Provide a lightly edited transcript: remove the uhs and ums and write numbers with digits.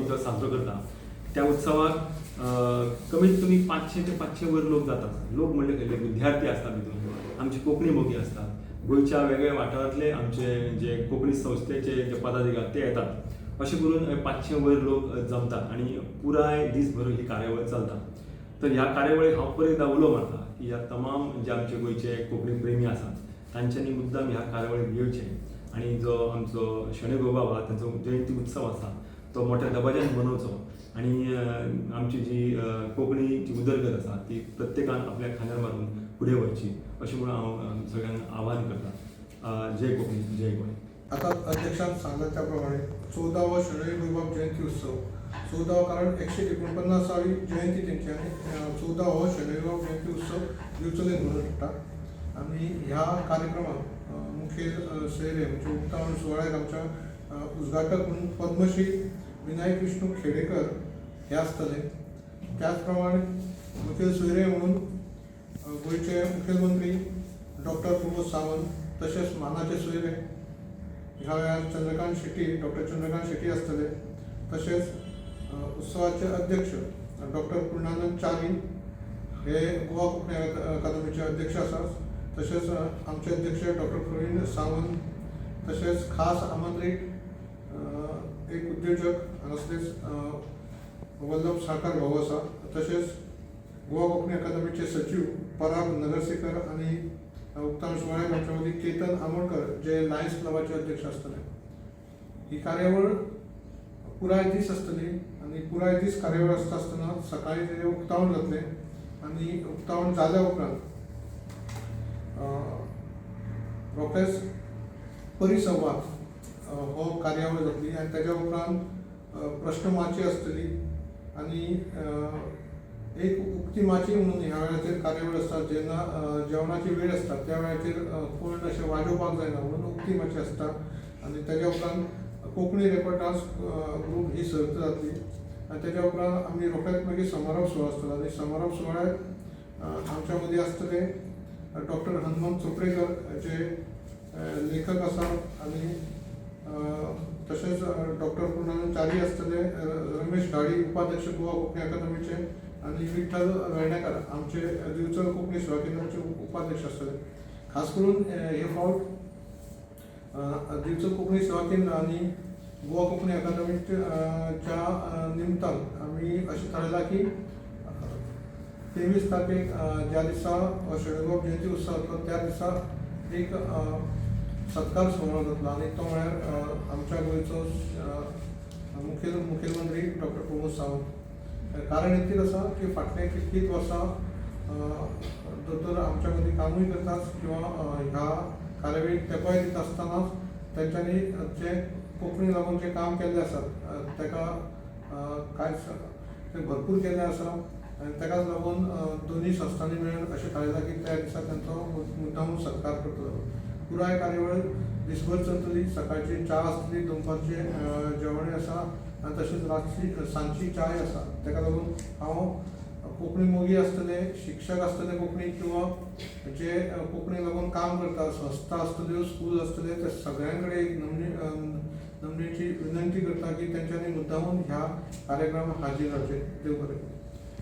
आमी तो साजरो करता. त्या उत्सवाक कमीत कमी 500 ते 500 वयर लोक जातात. लोक म्हणले खंयले, विद्यार्थी आसता भितून, आमचे कोंकणी मोगी आसतात, गोंयच्या वेगळ्या वाठारांतले आमचे जे कोंकणी संस्थेचे जे पदाधिकारी ते येतात. अशें करून 500 वयर लोक जमतात आनी पुराय दीसभर ही कार्यावळ चलता. तर ह्या कार्यावळीक हांव परत एकदां उलो मारता की ह्या तमाम जे आमचे गोंयचे कोंकणी प्रेमी आसात, तांच्यांनी मुद्दाम ह्या कार्यावळीक येवचें आनी जो आमचो शणै गोंयबाब आहा, तांचो जयंती उत्सव आसा, तो मोठ्या दबाज्यान मनोवचो आनी आमची जी कोंकणीची उदरगत आसा, ती प्रत्येकान आपल्या खांद्यार मारून फुडें व्हरची, अशें म्हणून हांव सगळ्यांक आवाहन करता. जय कोंकणी, जय गोंय. आता अध्यक्षान सांगला त्याप्रमाणे 14वो शणै गोंयबाब जयंती उत्सव, 14 कारण 149वी जयंती तेंची आनी 14 हो शणै गोंयबाब जयंती उत्सव दिवचले घडोवन हाडटा. आनी ह्या कार्यक्रमाक मुखेल सोयरे म्हणजे उक्तावण सुवाळ्याक आमच्या उद्घाटक म्हणून पद्मश्री विनायक विष्णू खेडेकर हे आसतले. त्याच प्रमाणे मुखेल सोयरे म्हणून गोंयचे मुखेलमंत्री डॉक्टर प्रमोद सावंत, तशेंच मानाचे सोयरे ह्या वेळार चंद्रकांत शेट्टी, डॉक्टर चंद्रकांत शेट्टी आसतले. तशेंच उत्सवाचे अध्यक्ष डॉक्टर पूर्णानंद च्यारी हे गोवा कोंकणी अकादमीचे अध्यक्ष आसात. तशेंच आमचे अध्यक्ष डॉक्टर प्रवीण सावंत, तशेंच खास आमंत्रीत एक उद्योजक हांगासरलेच वल्लभ साळकार भाऊ आसा. तशेंच गोवा कोंकणी अकादमीचे सचीव पराग नगरसेकर आनी उक्तावण सुवाळ्याक आमच्या मदीं केतन आमोणकर जे लायन्स क्लबाचे अध्यक्ष आसतले. ही कार्यावळ पुराय दीस आसतली आनी पुराय दीस कार्यावळ आसता आसतना सकाळीं तेजें उक्तावण जातलें आनी उक्तावण जाल्या उपरांत रोखडेच परिसंवाद हो कार्यावळ जातली आनी तेज्या उपरांत प्रश्नमाची आसतली आनी एक उक्ती माची म्हणून ह्या वेळाचेर कार्यावळ आसता. जेन्ना जेवणाची वेळ आसता, त्या वेळाचेर कोण अशें वाजोवपाक जायना म्हणून उक्ती माची आसता. आनी तेज्या उपरांत कोंकणी रेपर डान्स ग्रूप ही सर्त जातली आनी तेज्या उपरांत आमी रोखडेच मागीर समारोप सुवाळो आसतलो. आनी समारोप सुवाळ्याक आमच्या मदीं आसतले डॉक्टर हनुमंत चोपडेकर जे लेखक आसात आनी तशेंच डॉक्टर पूर्णानंद च्यारी आसतले, रमेश घाडी, उपाध्यक्ष गोवा कोंकणी अकादमीचे आनी विठ्ठल वेर्णेकर आमचे दिवचल कोंकणी सेवा केंद्राचे उपाध्यक्ष आसतले. खास करून हे फावट दिवचल कोंकणी सेवा केंद्र आनी गोवा कोंकणी अकादमीच्या निमतान आमी अशें थारायलां की 23 तारखेक ज्या दिसा शणै गोंयबाब जयंती उत्सव जातलो, त्या दिसा एक सत्कार सुवाळो जातलो आनी तो म्हळ्यार आमच्या गोंयचो मुखेलमंत्री डॉक्टर प्रमोद सावंत. कारण इतलेंच आसा की फाटले कितलींच वर्सां दोतोर आमच्या मदीं कामूय करतात किंवा ह्या कार्यावळीक तेंपोय दिता आसतनाच तेंच्यांनी जे कोंकणी लागून जें काम केल्लें आसा, तेका कांयच तें भरपूर केल्लें आसा. आनी तेकाच लागून दोनूय संस्थांनी मेळून अशें थारायलां की त्या दिसा तेंचो मुद्दामून सत्कार करतलो. पुराय कार्यावळ दिसभर चलतली. सकाळची च्या आसतली, दनपारचें जेवणूय आसा आनी तशेंच रातची सांजची च्याय आसा. तेका लागून हांव कोंकणी मोगी आसतले, शिक्षक आसतले कोंकणी किंवा जे कोंकणी लागून काम करता, संस्था आसतल्यो, स्कूल आसतले, त्या सगळ्यां कडेन एक नमणेची विनंती करता की तेंच्यांनी मुद्दामून ह्या कार्यक्रमाक हाजीर रावचें. देव बरें करूं.